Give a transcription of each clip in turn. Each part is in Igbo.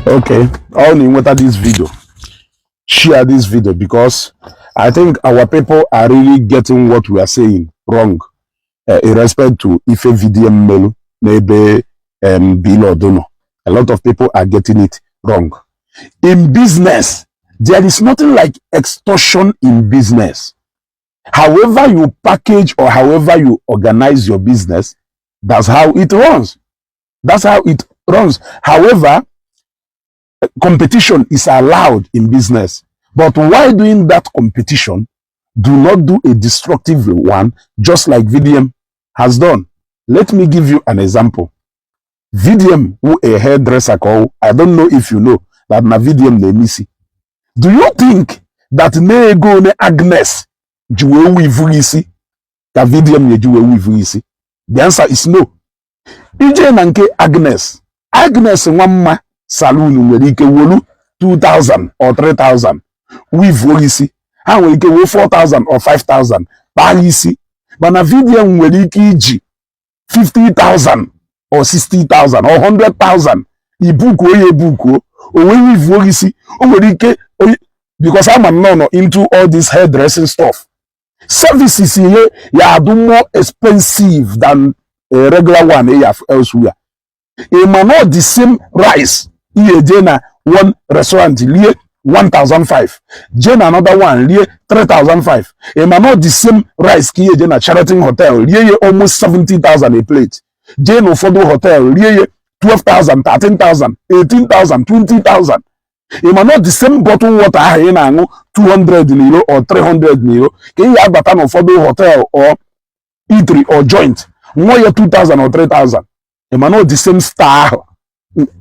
Okay, all you want this video, share this video, because I think our people are really getting what we are saying wrong in respect to ife VDM melu n'ebe Blord nọ. A lot of people are getting it wrong. In business, there is nothing like extortion in business. However you package or however you organize your business, that's how it runs. That's how it runs. However, competition is allowed in business. But while doing that competition, do not do a destructive one, just like VDM has done. Let me give you an example. VDM, who a hairdresser call, I don't know if you know that na VDM na-eme isi. Do you think that na ego ne Agnes ji wee weave isi ka VDM na-eji wee weave isi? The answer is no. Ije na nke Agnes, Agnes nwa salon nwere ike wolu 2000 or 3000 weave isi. Ha nwere ike wee 4000 or 5000 kpaa isi. Mana VDM nwere ike iji 50,000 or 60,000 or 100,000 ibukuo ya ebukuo o wee weave isi. O nwere ike because ama m nọ into all this hairdressing stuff. Services ihe ya adụ more expensive than a regular one ya elsewhere. Ị ma not the same rice ihe eje na one restaurant lie 1005, jee na another one lie 3005. Ị ma not the same rice ka ihe eje na Sheraton Hotel rie ya almost 70,000 a plate, jee na ụfọdụ hotel rie ya 12,000, 13,000, 18,000, 20,000. Ị ma not the same bottle water ahụ ị na-aṅụ 200 n'iro or 300 n'iro ka ị ya abata n'ụfọdụ hotel or eatery or joint ṅụọ ya 2000 or 3000. Ị ma not the same Star ahụ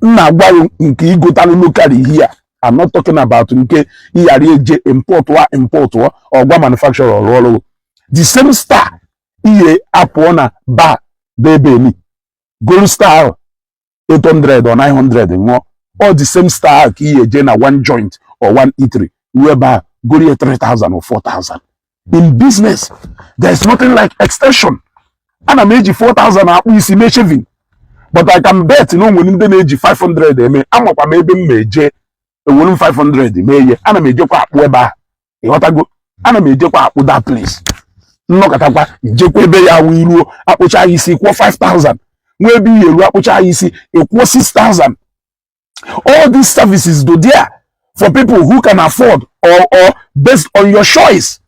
m na-agwa gị nke igotalụ locally here. I'm not talking about nke iyara eje import wa import wa ọgwa manufacturer ọrụ ọrụ. The same Star ihe apụọ na bar bebe golu Star ahụ 800 or 900 ṅụọ, all the same Star ahụ ka ihe eje na one joint or one eatery ruo ebe ahụ goro ya 3000 or 4000. In business, there is nothing like extension. Ana m eji 4000 akpụ isi mee shaving, but I can bet na o nwere ndị na-eji 500 eme. Amakwa m ebe m ma eje ewere m 500 mee ihe. Ana m ejekwa akpụ ebe ahụ, ịghọtago? Ana m ejekwa akpụ that place. Nnọkọtakwa njekwa ebe ya wụ iruo akpụcha ya isi kwụọ 5000, nwa ebe ihe eruo akpụcha ya isi ịkwụọ 6000. All these services do there for people who can afford or based on your choice.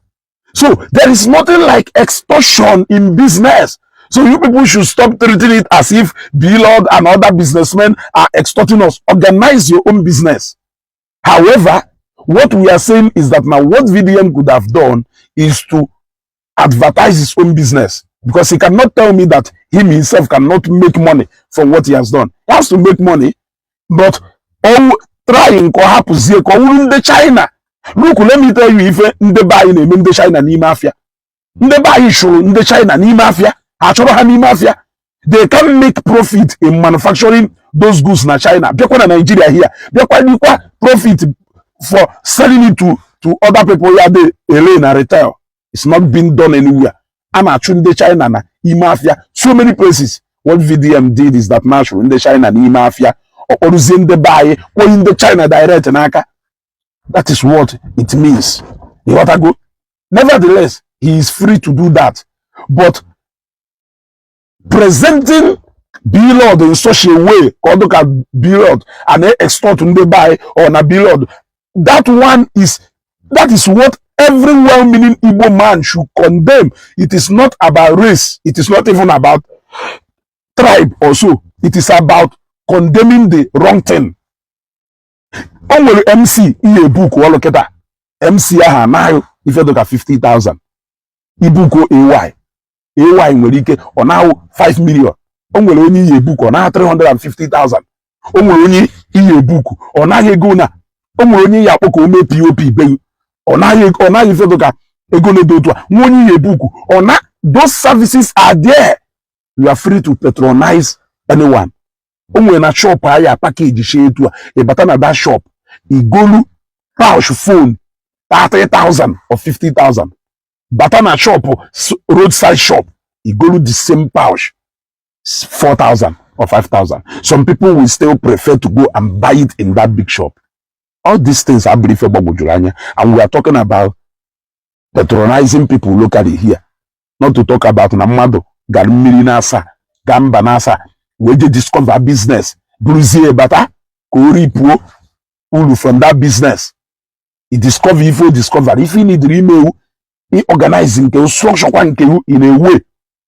So there is nothing like extortion in business. So you people should stop treating it as if Blord and other businessmen are extorting us. Organize your own business. However, what we are saying is that now what VDM could have done is to advertise his own business, because he cannot tell me that him himself cannot make money from what he has done. He has to make money, but all trying ka ọ hapụzie ka ọ wụrụ ndị China. Look, let me tell you ife ndị be anyị na-eme ndị China n'ime afịa. Ndị be anyị chụrụ ndị China n'ime afịa, ha chọrọ ha n'ime afịa. They can make profit in manufacturing those goods na China, bịakwa na Nigeria here, bịakwa dịkwa profit for selling it to other people ya dị ele na retail. It's not being done anywhere. A na-achụ ndị China na ime afịa so many places. What VDM did is that na chụrụ ndị China n'ime afịa, ọ kpọrụzie ndị be anyị kpọghị ndị China direct n'aka. That is what it means, ịghọtago? Nevertheless, he is free to do that, but presenting Blord in such a way ka ọ dị ka Blord and extort ndị be anyị or na Blord, that one is, that is what every well-meaning Igbo man should condemn. It is not about race. It is not even about tribe or so. It is about condemning the wrong thing. O nwere MC ihe ebuku ọlụ kịta. MC ahụ anaghị ife dịka 50,000 ibuku AY. AY nwere ike ọ na-ahụ 5 million. O nwere onye ihe ebuku ọ naghị 350,000. O nwere onye ihe ebuku ọ naghị ego na o nwere onye ya akpọ ka o mee POP beghị, ọ naghị ife dịka ego na-edo otu a. Nwa onye ihe ebuku ọ na those services are there. You are free to patronize anyone. O nwere na shop ahịa package shie etu a, ị bata na that shop, igolu pouch phone 30,000 or 50,000, bata na shop roadside shop, igolu the same pouch 4,000. or 5,000. Some people will still prefer to go and buy it in that big shop. All these things abụrụ ife gbagwojuru anya, and we are talking about patronizing people locally here, not to talk about na mmadụ gara mmiri na-asa gaa mba na-asa wee je discover business, buruzie bata ka o ripuo uru from that business. I discover ife o discover, ife ị nidiri ime ewu organize nke structure kwa nke in a way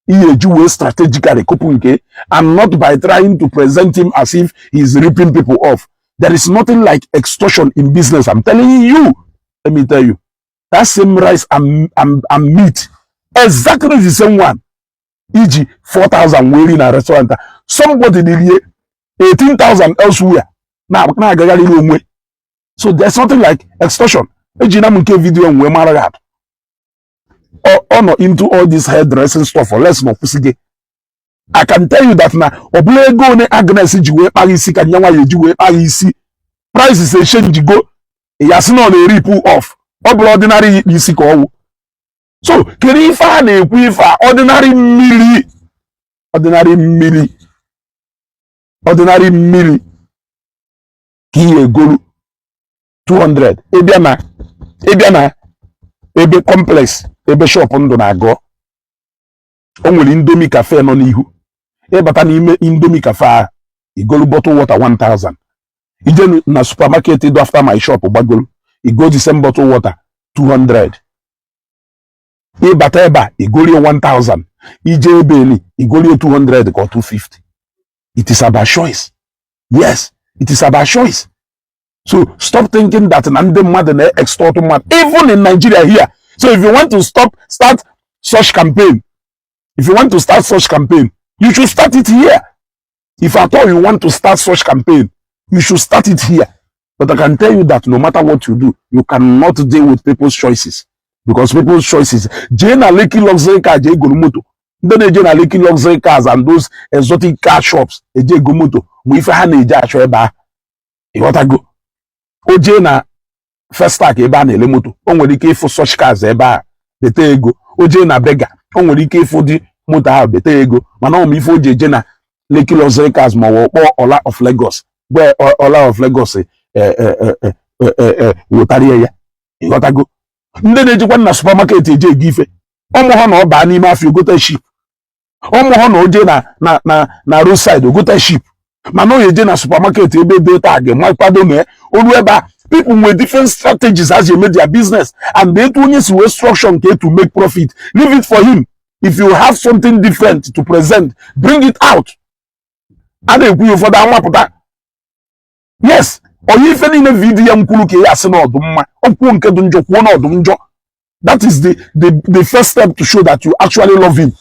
ihe eji wee strategically couple nke, and not by trying to present him as if he is ripping people off. There is nothing like extortion in business, I'm telling you. Let me tell you, that same rice and meat, exactly the same one iji 4000 wee ri na restaurant, somebody rie 18,000 elsewhere na na-agagharịrị onwe. So there's nothing like extortion. Ejina m nke video wee mara gị atụ. Ọ nọ into all this hairdressing stuff unless na ọkwụsị gị. I can tell you that na ọ bụla ego one Agnes ji wee kpara isi ka nyanwa ya eji wee kpara isi, prices echange go, ya sị na ọ na-erip off. Ọ bụla ordinary ikpe isi ka ọwụ. So kedu ife a na-ekwu? Ife a, ordinary mmiri, ordinary mmiri, ordinary mmiri ka ihe egolu 200. Ịbịa na ebe complex ebe shop ndụ na-agọ, o nwere Indomie Cafe nọ n'ihu. Ịbata n'ime Indomie Cafe ahụ, igolu bottle water 1000. Ije na supermarket dị after my shop gbagolu, igo the same bottle water 200. Ịbata ebe a, igolie 1000. Ije ebe eni, igolie 200 ka ọ 250. It is about choice. Yes, it is about choice. So stop thinking that na ndị mmadụ na-extort mmadụ, even in Nigeria here. So if you want to start such campaign, if you want to start such campaign, you should start it here. If at all you want to start such campaign, you should start it here. But I can tell you that no matter what you do, you cannot deal with people's choices, because people's choices. Jee na Lekki Luxury Car, jee goro moto. Ndị na-eje na Lekki Luxury Cars and those exotic car shops eje ego moto ma ife ha na-eje achọ ebe ahụ, ịghọtago? O jee na Festac ebe a na-ele moto, o nwere ike ịfụ such cars ebe a, bete ego. O jee na Berger, o nwere ike ịfụ dị moto ahụ, bete ego. Mana ọ ma ife o ji eje na Lekki Luxury Cars, ma ọ kpọọ Ola of Lagos, gwa Ola of Lagos wetarie ya, ịghọtago? Ndị na-ejikwa na supermarket eje ego ife ọmụ ha na ọ baa n'ime afịa ogote ship ọmụ ha na oje na roadside ogote ship, mana ọ eje na supermarket ebe dị tag ma kwado na olu ebe a. People nwere different strategies as you make their business, and etu onye si wee structure nke to make profit, leave it for him. If you have something different to present, bring it out. A na-ekwu ya, ụfọdụ amapụta. Yes, onye ife niile VDM kwuru ka ya asị na ọdụ mma, o kwuo nke dị njọ, kwuo na ọdụ njọ. That is the first step to show that you actually love him.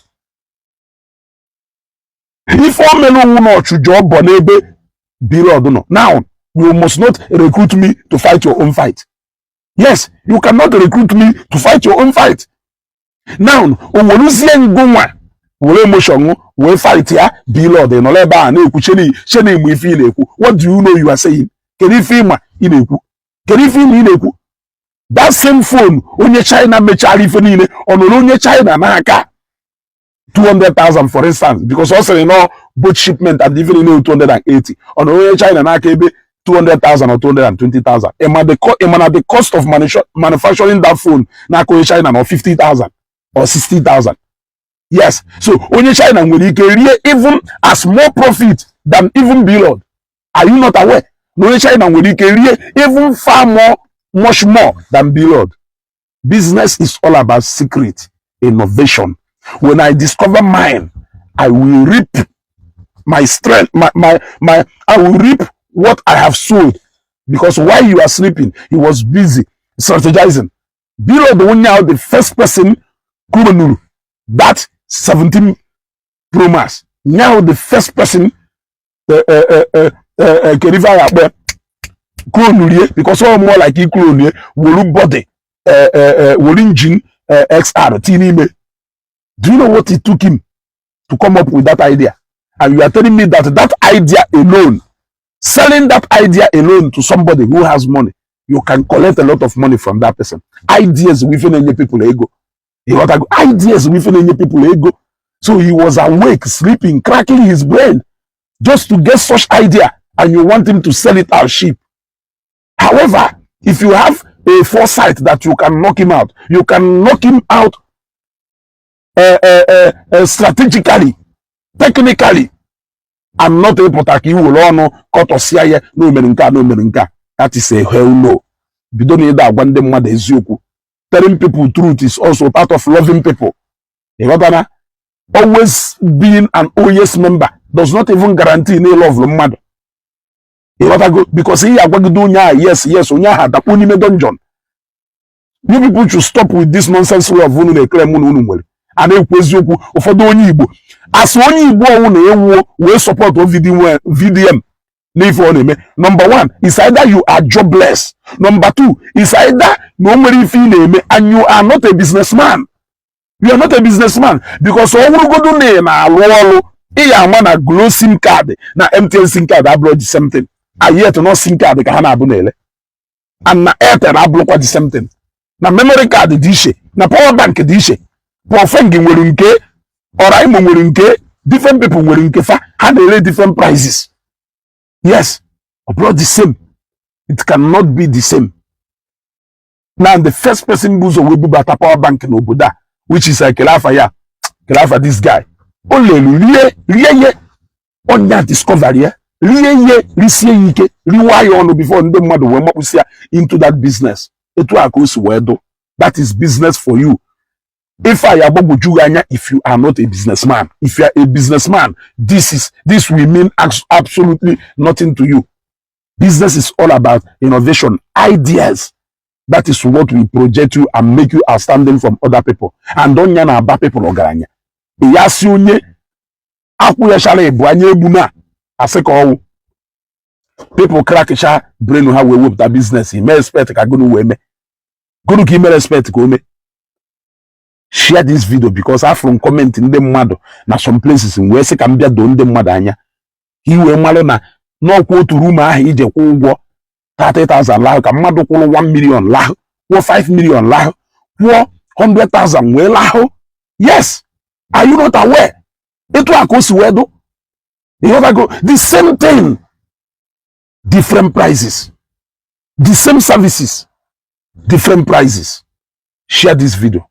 Ife o mere onwu na ọchụjọ ọbọ n'ebe Blord nọ. Now, you must not recruit me to fight your own fight. Yes, you cannot recruit me to fight your own fight. Now, o weruzie ngụnwa were emotion wee fight ya. Blord nọrọ ebe a na-ekwu cheni cheni mgbe ife ị na-ekwu. What do you know you are saying? Kedu ife ịma ị na-ekwu? Kedu ife ịma ị na-ekwu? That same phone onye China mechara ife niile, ọ nọrọ onye China n'aka 200,000, for instance, because ọ sịrị nọ both shipment and even niile 280, ọ nọrọ onye China n'aka ebe 200,000 or 220,000. Ịma na the cost of manufacturing that phone n'aka onye China nọ 50,000 or 60,000. Yes, so onye China nwere ike rie even as more profit than even Blord. Are you not aware na onye China nwere ike rie even far more, much more than Blord? Business is all about secret innovation. When I discover mine, I will reap my strength, my I will reap what I have sowed, because while you are sleeping, he was busy strategizing. Blord onye the first person kwuru that 17 Pro Max, now the first person kedu ife a ga-akpọ clone, because all more like clone wolu body, wolu engine XR tinye n'ime. Do you know what it took him to come up with that idea? And you are telling me that that idea alone, selling that idea alone to somebody who has money, you can collect a lot of money from that person. Ideas with na-enye people ego. Ịghọtago? Ideas with na-enye people ego. So he was awake, sleeping, cracking his brain. Just to get such idea, and you want him to sell it out cheap. However, if you have a foresight that you can knock him out, you can knock him out strategically, technically, and not ịpụta ka iwere ọnụ kọtọsịa ya na omere nke a na omere nke a. That is a hell no. Bido na ịda agwa ndị mmadụ eziokwu. Telling people truth is also part of loving people. Ịghọtana? Always being an OS member does not even guarantee na ịlove mmadụ. Ịghọtago? Because ihe agwagide onye ahụ, yes, onye ahụ adakpuo n'ime dungeon. You people should stop with this nonsense love unu na-ekele mụ na unu nwere. A na-ekwu eziokwu. Ụfọdụ onye Igbo asị onye Igbo ọnwụ na-ewuo wee support VDM n'ife ọ na-eme. Number one is either you are jobless. Number two is either na o nwere ife ị na-eme and you are not a businessman. You are not a businessman, because ọ bụrụgodu na ị na-alụ ọrụ, ị ya ama na Glo SIM card na MTN SIM card abụrụ the same thing, and yet no SIM card ka ha na-abụ na-ele, and na Airtel abụrụkwa the same thing, na memory card dị iche, na power bank dị iche. Pofeng nwere nke, Oraimo nwere nke, different people nwere nke fa ha na-ere different prices. Yes, ọ bụrụ the same, it cannot be the same. Now, the first person bụ ụzọ wee bubata power bank n'obodo a, which is kele afa ya, kele afa this guy, o lelu rie rie ihe ọnya discovery ya, rie ihe, risie ya ike, riwa ya ọnụ before ndị mmadụ wee makpụsị ya into that business. Etu a ka o si wee dụ. That is business for you. Ife a ya agbagwoju gị anya if you are not a businessman. If you are a businessman, this will mean absolutely nothing to you. Business is all about innovation, ideas. That is what will project you and make you outstanding from other people, and onya na-aba people ọgaranya. Ya si onye akwụ ya chara ịbụ anya egbu na asị ka ọwụ people crackcha brain ha wee wepụta business. Ime expect ka gụnụ wee mee gụnụ ka imere expect ka o mee. Share this video, because afụrụ m comment ndị mmadụ na some places wee sị ka m bịa doo ndị mmadụ anya ka i wee malụ na n'ọkwa otu room ahụ ije kwụ ụgwọ 30,000 lahụ ka mmadụ kwụrụ 1 million lahụ, kwụọ 5 million lahụ, kwụọ 100,000 wee lahụ. Yes, are you not aware? Etu a ka o si wee dụ. Ịghọtago? The same thing, different prices. The same services, different prices. Share this video.